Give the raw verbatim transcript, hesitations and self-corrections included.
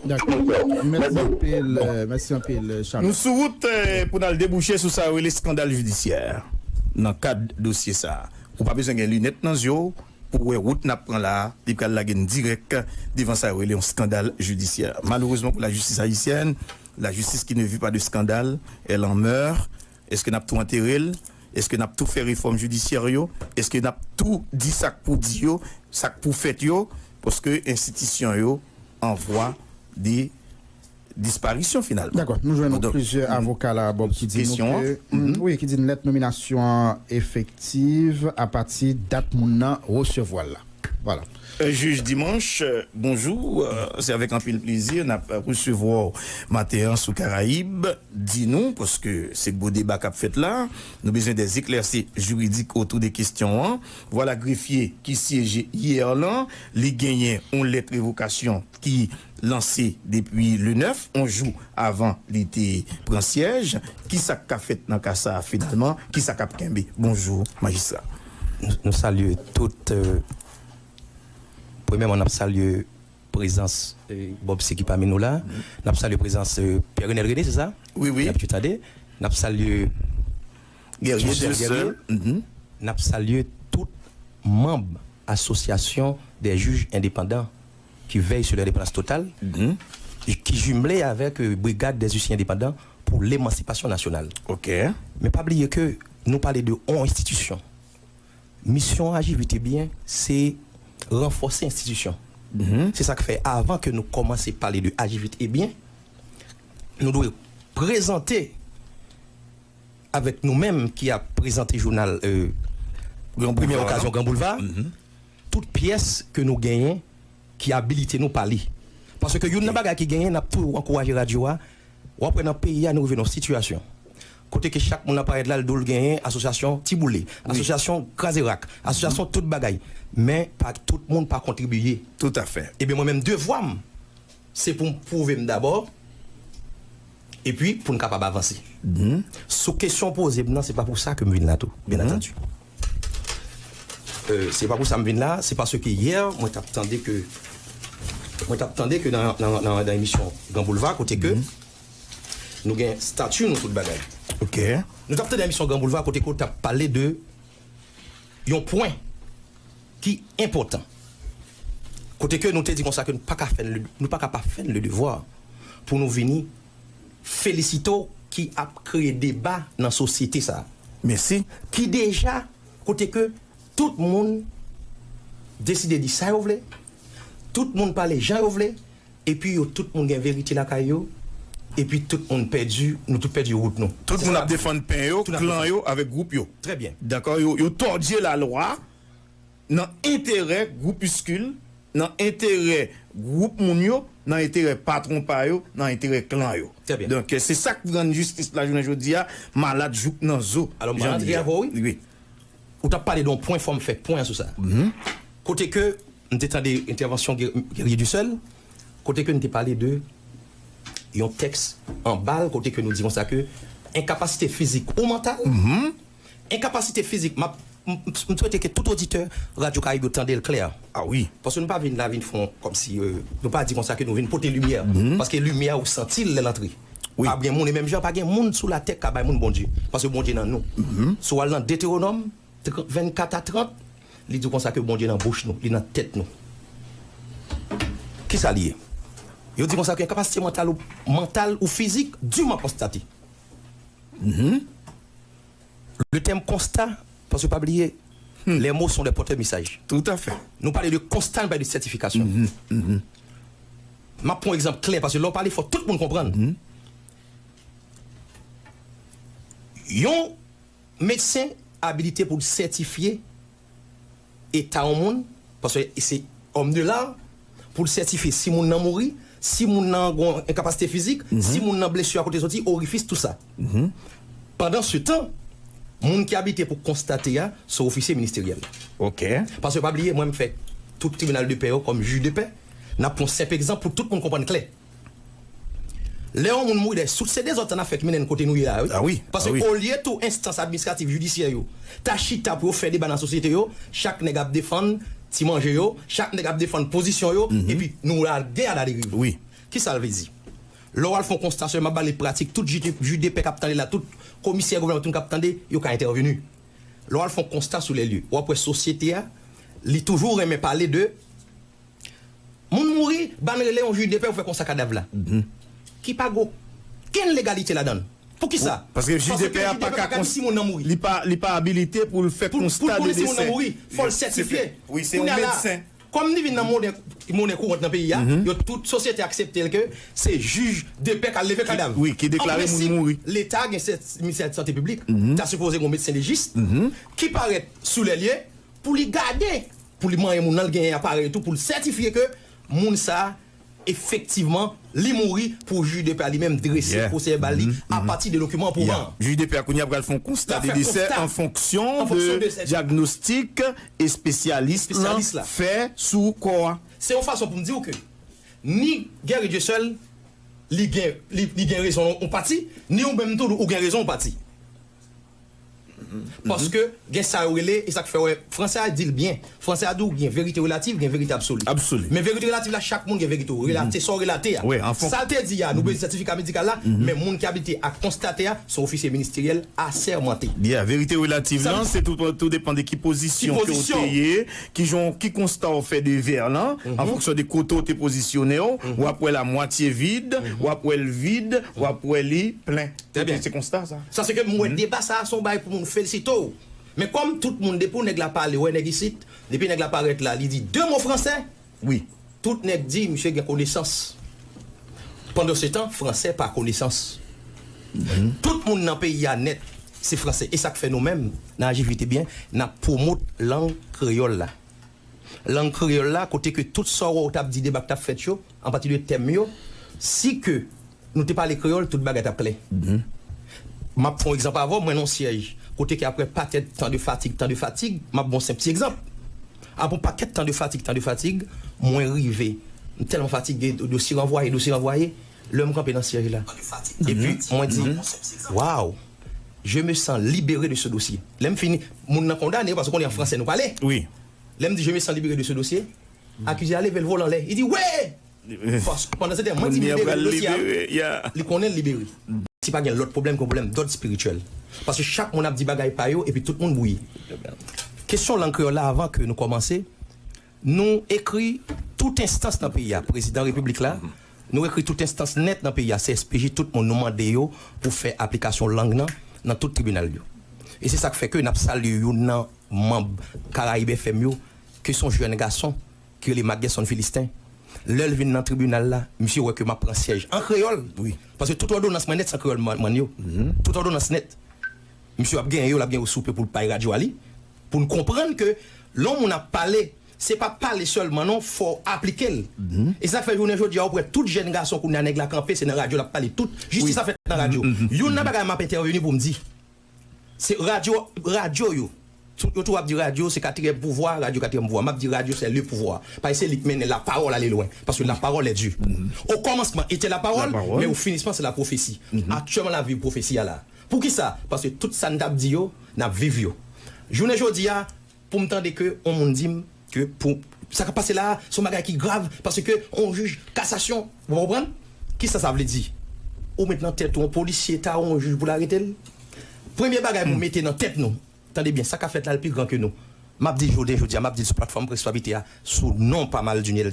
Dakò. Mèsi anpil, euh, mèsi anpil, euh, Charles. Nou sou wout, euh, pou n al debouche sou sa yo rele eskandal jidisyè nan kad dosye sa a. Ou pa bezwen gen linèt nan zye w pou w wè wout n ap pran la a, li pral lage n dirèk devan sa yo rele yon eskandal jidisyè. Malerezman pou lajistis ayisyèn, la justice qui ne vit pas de scandale, elle en meurt. Èske n ap tou antere l? Èske n ap tou fè refòm jidisyè yo? Èske n ap tou di sa k pou di yo, sa k pou fèt yo? Paske enstitisyon yo an vwa de disparisyon finalman. Dakò, nou jwenn plizyè avoka la, Bob, ki di nou ke, wi, ki di lèt nominasyon an efektiv apati dat moun nan resevwa l la. Vwala. Euh, Jij Dimanche, euh, bonjou. Euh, se avèk anpil plezi n ap resevwa w maten an sou Karayib. Di nou, paske se gwo deba k ap fèt la, nou bezwen des éclaircies juridiques autour de kesyon an. Vwala grefye ki syeje yè lan, li genyen yon lèt revokasyon ki lanse depi le nèf, yon jou avan li te pran syèj. Kisa k ka fèt nan ka sa a finalman? Kisa k ap kenbe? Bonjou, majistra. Nou, nou salye tout, euh, premyèman, n ap salye prezans, euh, Bob C ki pami nou la. N ap salye prezans, euh, Pierre Renel René, se sa? Wi, wi. N ap tande. N ap salye Guerrier Dieuseul. N ap salye tout manm Association des juges indépendants qui veillent sur l'indépendance totale, ki jimle avèk, euh, Brigade des huissiers indépendants pour l'émancipation nationale. Men pa bliye ke nou pale de yon enstitisyon. Misyon Aji Vit e Byen, se ranfòse enstitisyon. Se sa k fè, avan ke nou kòmanse pale de Aji Vit e Byen, nou dwe prezante avèk nou menm ki ap prezante jounal, euh, Premyè Okazyon Gran Boulva, tout pyès ke nou genyen ki abilite nou pale. Paske youn nan bagay ki genyen, n ap tou ankouraje radyo a, w ap wè nan peyi a, nou rive nan yon sitiyasyon kote ke chak moun nan parèt la, l di w l genyen asosyasyon Tiboule, asosyasyon Kraze Rak, asosyasyon tout bagay. Men pa tout moun pa kontribiye. Toutafè. Ebyen, mwen menm, devwa m, se pou m pwouve m dabò, epi pou n kapab avanse. Sou kesyon w poze m nan, se pa pou sa ke m vin la tou, byen antandi. Euh, se pa pou sa m vin la, se paske yè, mwen t ap tande ke, mwen t ap tande ke nan, nan, nan, nan emisyon Gran Boulva, kote ke nou gen stati nou tout bagay. Nou t ap tande emisyon Gran Boulva, kote ke w t ap pale de yon pwen ki enpòtan. Kote ke nou te di konsa ke nou pa ka fè n le, nou pa ka pa fè n le devwa pou nou vini felisite w ki ap kreye deba nan sosyete sa a. Mèsi. Ki deja, kote ke tout moun deside di sa yo vle, tout moun pale jan yo vle, epi yo tout moun gen verite lakay yo, epi tout moun pèdi, nou tout pèdi wout nou. Tout moun ap defann pen yo, klan yo, avèk gwoup yo. Trè byen. Dakò, yo, yo tòdye lalwa nan enterè gwoupiskil, nan enterè gwoup moun yo, nan enterè patwon pa yo, nan enterè klan yo. Trè byen. Donk, se sa k rann jistis la jounen jodi a malad jouk nan zo. Alò, m pral antre avè w, wi. Wi. Ou t ap pale de yon pwen, fò m fè pwen an sou sa. Kote ke m te tande entèvansyon Guer-, Guerrier Dussel, kote ke n te pale de yon tèks an bal, kote ke nou di konsa ke enkapasite fizik ou mantal, enkapasite fizik, m ap, m, m, m swete ke tout oditè Radyo Karayib yo tande l klè. Ah wi. Paske nou pa vin la vin fè yon, kòmsi, euh, nou pa di konsa ke nou vin pote limyè. Paske limyè ou santi l lè l antre. Wi. Pa gen moun, e menm jan pa gen moun sou latè k ka bay moun Bondye. Paske Bondye nan nou. Si w al nan Detewonòm, vennkat a trant, li di konsa ke Bondye nan bouch nou, li nan tèt nou. Kisa li ye? Yo di konsa ke kapasite mantal ou, mantal ou fizik, durement constaté. Le terme constat, paske pa bliye, les mots sont des porteurs message. Toutafè. Nou pale de konsta, nou pale de sètifikasyon. M ap pran yon egzanp klè, paske lè w pale, fò tout moun konprann. Yon medsen abilite pou l sètifye eta yon moun, paske se homme de l'art, pou l sètifye si moun nan mouri, si moun nan gon enkapasite fizik, si moun nan blesi a kote soti, orifis, tout sa. Pandan se tan, moun ki abilite pou konstate a, se ofisye ministeryèl. Ok. Paske pa bliye, mwen m fè tout tribinal de pè yo kòm jij de pè. N ap pran yon senp egzanp pou tout moun konprann klè. Lè yon moun mouri dèyè, sou se dezòd sa n ap fè K M N N kote nou ye la, wi. Ah wi, ah wi. Paske olye tou enstans administratif, jidisyè yo ta chita pou yo fè deba nan sosyete yo, chak nèg ap defann ti manje yo, chak nèg ap defann pozisyon yo, epi nou lage a la deriv. Wi. Kisa l vle di? Lè w al fè yon konsta sou, m ap pale pratik, tout jij de pè k ap tande la, tout komisè gouvènman, tout k ap tande, yo ka entèveni. Lè w al fè yon konsta sou lè lye, w ap wè sosyete a, li toujou renmen pale de moun mouri, ba n rele yon jij de pè pou fè konsta kadav la. Ki pa gen okenn legalite ladan l. Poukisa? Paske jij de pè a pa ka kons- li pa, li pa abilite pou l fè konsta de desè. Pou l konnen si moun nan mouri, fò l sètifye. Wi, se yon medsen. Kòm li vin nan monnen, monnen kourant nan peyi a, yo tout sosyete aksepte l ke se jij de pè k al leve kadav. Wi, ki deklare moun mouri. An prensip, Leta gen sèt-, ministè sante piblik, ta sipoze gen yon medsen lejis ki parèt sou lè lye pou li gade, pou li manyen moun nan, l genyen aparèy tou, pou l sètifye ke moun sa a efektivman, li mouri pou jij de pè a li menm drese pwosè vèbal li apati de dokiman pwouvan. Jij de pè a kounye a pral fè yon konsta de desè an fonksyon de dyagnostik espesyalis lan fè sou kò a. Se yon fason pou m di w ke ni Guerrier Dieuseul, li gen, li, li gen rezon yon pati, ni ou menm tou, ou gen rezon yon pati. Paske gen sa yo rele, e sa k fè wè, fransè a di l byen. Fransè a di w gen verite relativ, gen verite absoli. Absoli. Men verite relativ la, chak moun gen verite w. Relate, sa w relate a. Wi, an fon- Sa l te di a, nou bezwen sètifika medikal la, men moun ki abilite a konstate a, se yon ofisye ministeryèl asèmante. Yeah, verite relativ lan, se tou, tou depann de ki pozisyon ke w te ye, ki jan, ki konsta w fè de vè lan, an fonksyon de kote w te pozisyone w, w ap wè l a mwatye vid, w ap wè l vid, w ap wè li plen. Trè byen. Se konsta sa. Sa se ke m wè deba sa a se yon bagay pou moun felisite w. Men kòm tout moun, depi w nèg la pale, wè nèg isit, depi nèg la parèt la, li di de mo fransè, wi, tout nèg di misye gen konesans. Pandansetan, fransè pa konesans. Tout moun nan peyi a nèt, se fransè. E sa k fè nou menm, nan Ajivite byen, n ap pwomot lang kreyòl la. Lang kreyòl la, kote ke tout sa w wè w t ap di, deba k t ap fèt yo, an pati de tèm yo, si ke nou te pale kreyòl, tout bagay t ap klè. M ap fè yon egzanp avè w, mwen nan yon syèj, kote ke apre pakèt tan de fatig, tan de fatig, m ap ba w yon senp ti egzanp. Apre yon pakèt tan de fatig, tan de fatig, mwen rive, m tèlman fatige, dosye ranvwaye, dosye ranvwaye, lè m kanpe nan syèj la. Epi, mwen di, waw, je me sens libéré de ce dossier. Lè m fini, moun nan kondane, paske w konnen an fransè nou pale. Wi. Lè m di, je me sens libéré de ce dossier, akize a leve l vole anlè. Li di, wi! Paske pandan se tan, mwen di, m libere l dosye a. Li konnen l libere. Si pa gen lòt pwoblèm ke yon pwoblèm dòd espirityèl. Paske chak moun ap di bagay pa yo, epi tout moun bouyi. Kesyon lang kreyòl la, avan ke nou kòmanse, nou ekri tout enstans nan peyi a, prezidan repiblik la, nou ekri tout enstans nèt nan peyi a, C S P J, tout moun, nou mande yo pou fè aplikasyon lang nan, nan tout tribinal yo. E se sa k fè ke n ap salye youn nan manm Karayib F M yo, ke se yon jèn gason ki rele Marc Gerson Philistin. Lè l vin nan tribinal la, misye wè ke m ap pran syèj an kreyòl. Wi. Paske tout òdonans mwen nèt se an kreyòl m, m rann yo. Tout òdonans nèt. Misye ap genyen yo, l ap gen yo soupe pou l bay radyo a li. Pou n konprann ke lè yon moun ap pale, se pa pale sèlman non, fò w aplike l. E sa k fè jounen jodi a, ou wè tout jèn gason kounye a nèg la kanpe, se nan radyo l ap pale tout. Jistis la fèt nan radyo. Youn nan bagay m ap entèveni pou m di. Se radyo, radyo yo. Tou-, yo toujou ap di radyo se katriyèm pouvwa, radyo katriyèm pouvwa. M ap di radyo se le pouvoir. Paske se li k mennen la parole ale lwen. Paske la parole est Dieu. Au commencement était la parole, mais au finissement c'est la prophétie. Aktyèlman n ap viv pwofesi a la. Poukisa? Paske tout sa n t ap di yo, n ap viv yo. Jounen jodi a, pou m tande ke yon moun di m ke pou sa k ap pase la a, se yon bagay ki grav, paske yon jij kasasyon, ou konprann? Kisa sa vle di? Ou met nan tèt ou yon polisye ta yon jij pou l arete l? Premye bagay pou mete nan tèt nou, tande byen, sa k ap fèt la, l pi gran ke nou. M ap di l jounen jodi a, m ap di l sou platfòm Presse Papite a, sou non pa Malduniel